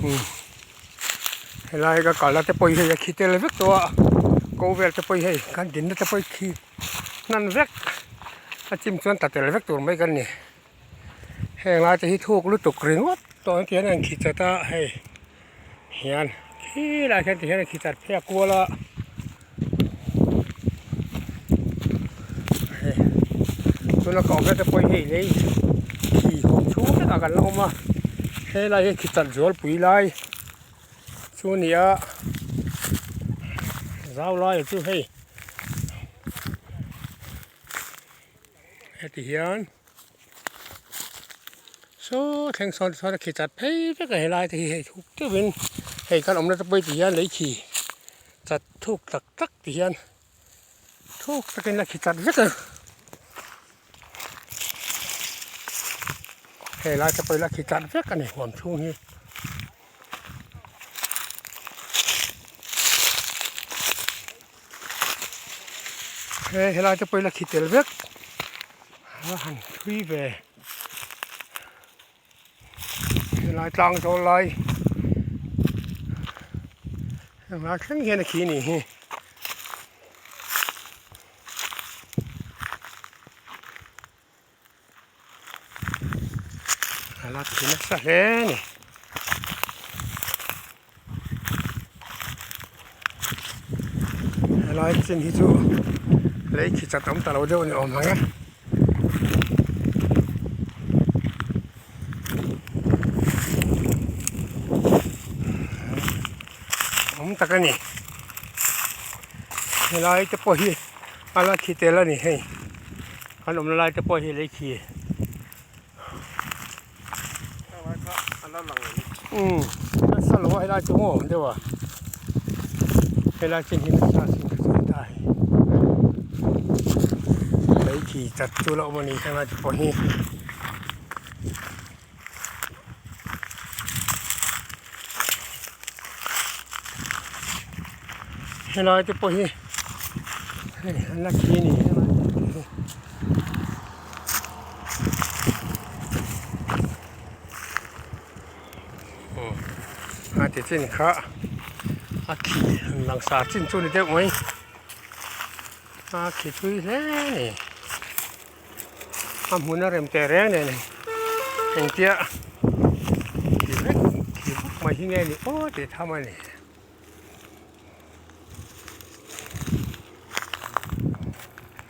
Umm helai ka kalna te pawh hi hei a khi tel vek tawh a ko vel te pawh hi hei kan dinna te pawh hi khi hnan vek a chim chuan ta tel vek tur mai kan ni heng lai te hi thuk lutuk ringawt tawh ang tihian a in khi chat a hei hian khilaiah khian tihian a khi chat phei a kual a hei tuna ka awm na te pawh hi hei lei khi khawm chhung vekah kan la awm a helai hi khi chat zualpui lai chu a ni a zau laiah chu hei heti hian. Saw thleng sawn sawn a khi chat phei vek a helai te hi hei thuk deuhin hei kan awmna te pawh hi ti hian lei khi chat thuk tak tak ti hian thuk takin a khi chat vek a hei lai te pawh hi la khi chat vek a ni huam chhung hi. He helai te pawh hi la khi tel vek a han thui ve helai tlang zawl lai helai thleng hian a khi a nih hi. A la thi nasa hle a ni. Helai chin hi chu lei khi chat awm ta lo deuh a ni awm ang e. Awm tak a ni. Helai te pawh hi a la khi tel a ni hei. Kan awmna lai te pawh hi lei khi umm nasa lo a helai chu maw deuh a helai chin hi nasa chin ka chuan ta hei lei khi chat chu la awm a ni helai te pawh hi. Helai te pawh hi hei an la khi a ni helai te hi aw a ti chin kha a khi han langsar chin chu a ni deuh mai a khi thui hle a ni. A hmun a rem teh reng nen engtia khi vek khi vek mai hi nge ni aw tih tham a ni.